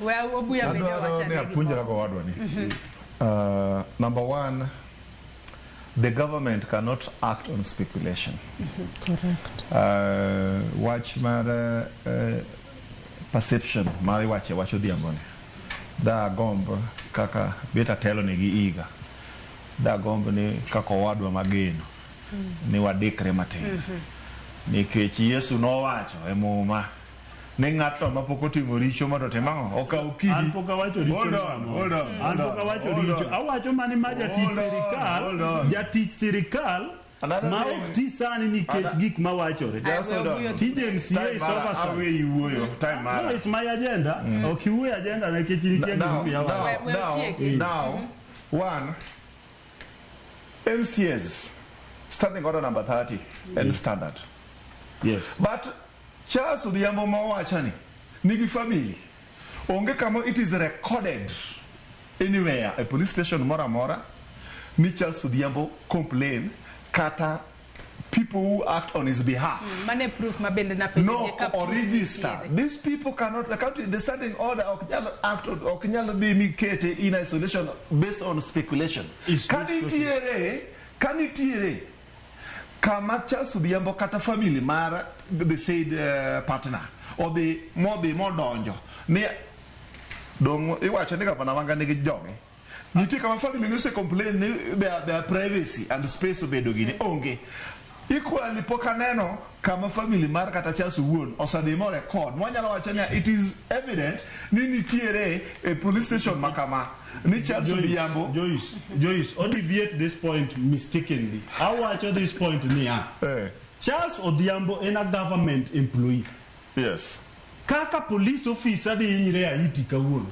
We Obuya bende Adwaro owachane ni gimoro. apuonjra go owadwa ni. Number one, the government cannot act on speculation. Correct. Wach mar perception mar iwache wach odhiambo ni. Da gomb kaka bet atelo ni gi higa. Da gomb ni kaka owadwa mageno ni wadikre matin. Nikech Yesu nowacho e muma ni ng'atno mapok otimo richo mondo otim ang'o? Okaw kidi. An pok awacho richo Hold moro on, amora. hold on, An hold pok on, awacho hold richo. on. Awacho mani ma jatich Hold on, sirikal, hold on. jatich sirikal Another ma thing- ok ti sani nikech gik mawachore. Ai, Just we hold on. Obuya Tij MCA Time is mara, oversight. aweyi wuoyo. Time No, mara. it's my agenda. Ok iwuo e agenda nikech in ikia Now, gimomiyo awacho. now, We- we now, otieki. now, one, MCAs, standing order number 30, and standard. Yes. But Charles Odhiambo ma owachoni nigi family. Onge kama it is recorded anywhere e police station moro amora ni Charles Odhiambo complain kata people who act on his behalf. Mane proof ma bende napenjo No je ka or proof register. nitiere. These people cannot, the country, the standing order ok nyal act, ok nyal dhi mikete in isolation based on speculation. It's Ka not nitiere, ka nitiere kama Charles Odhiambo kata family mar the said partner odhi modhi modonjo ni dong iwacho ni gavana Wanga nigi joge nitie kama family ni ose complain ni their privacy and space obedo gini onge equally pok aneno kama family mar kata Charles owuon osedhi mo record mwanyalo wacho ni it is evident ni nitiere e police station ma kama ni Charles Odhiambo Joyce, Joyce, o deviate this point mistakenly. Awacho this point niya. Charles Odhiambo en a government employee. Yes. Kaka police officer di hinyre Haiti kawuono.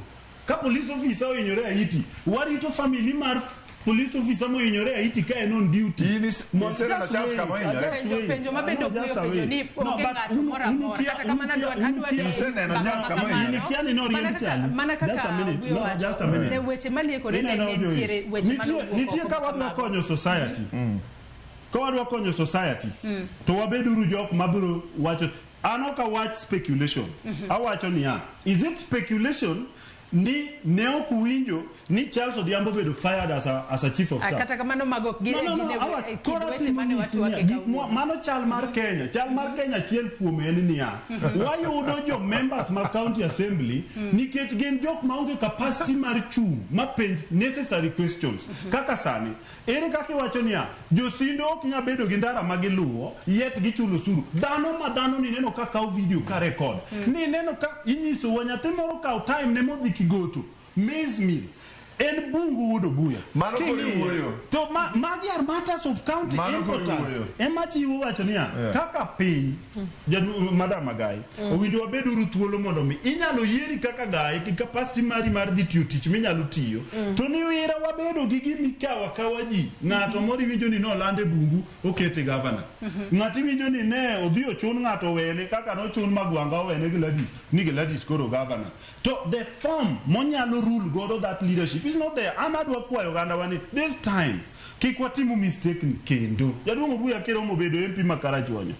Ka police officer ohinyore Haiti, warito family mar police officer mohinyore Haiti ka en on duty. In is- Mondo- iseneno just Charles wait, kama ohinyore? just Penjo- wait. penjo ma bende No, Obuya just openjo wait. ni No, onge but ng'ato moro amora. Kata kamano adwa ni Iseneno mbaka Charles ma kama kamano, ohinyore? Kia ni noriemb mana kaka- chali. mana kaka Just a minute. Obuya No, owacho, just a minute. ne weche maliekore ne Ineno, ne Joyce, nitiere weche mane nitie owuok nitie oko ka ma wadwa kamago. konyo society ka wadwa konyo society to wabeduru jok mabiro wacho an ok awach speculation awacho niya is it speculation ni ne ok uwinjo ni Charles Odhiambo obedo fired as a chief of Ah, staff kata kamano mago ok gin No, no, no, gin e- awa- e kind koro weche atimo mane nyisi watwake niya, gik kawuono. mano chal mar Kenya chal mar Kenya achiel kuom en niya wayudo jo members mag county assembly nikech gin jok maonge capacity mar chung' ma penj necessary questions kaka sani ere kaka iwacho niya josindo ok nyal bedo gi ndara ma giluwo yet gichulo osuru dhano ma dhano ni neno ka kawo video ka record ni neno ka inyisowa nyathi moro kawo time ne modhi Kigoto maize mill en bungu wuod Obuya Mano koro King'iye, iwuoyo. to magi are matters of county Mano koro importance iwuoyo. ema chiwo wacho niya kaka piny madam Agai owinjo wabed uru thuolo mondo mi inyalo yieri kaka Gai gi capacity mari mar dhi tiyo tich minyalo tiyo to ni wira wabedo gi gimikawo akawa ji ng'ato moro iwinjo ni noland e bungu okete gavana ng'ato iwinjo ni ne odhi ochun ng'ato owene kaka nochun Magwanga owene Gladys ni Gladys koro gavana to the form monyalo rule godo that leadership is not there an adwa kwayo oganda wa ni this time kik watimo mistake ni kendo jaduong' Obuya kiromo bedo MP ma Karachuonyo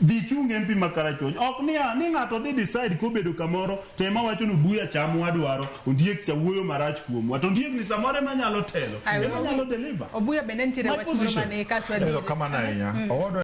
dhi chung MP ma Karachuonyo ok niya ni ng'ato dhi decide kobedo kamoro to ema wacho ni Obuya cham wadwaro Ondiek cha wuoyo marach kuomwa to Ondiek ni samoro ema nyalo telo Ai, ema nyalo deliver Obuya bende nitiere My wach moro position. mane kasto wadhi Erokamano ahinya. Owadwa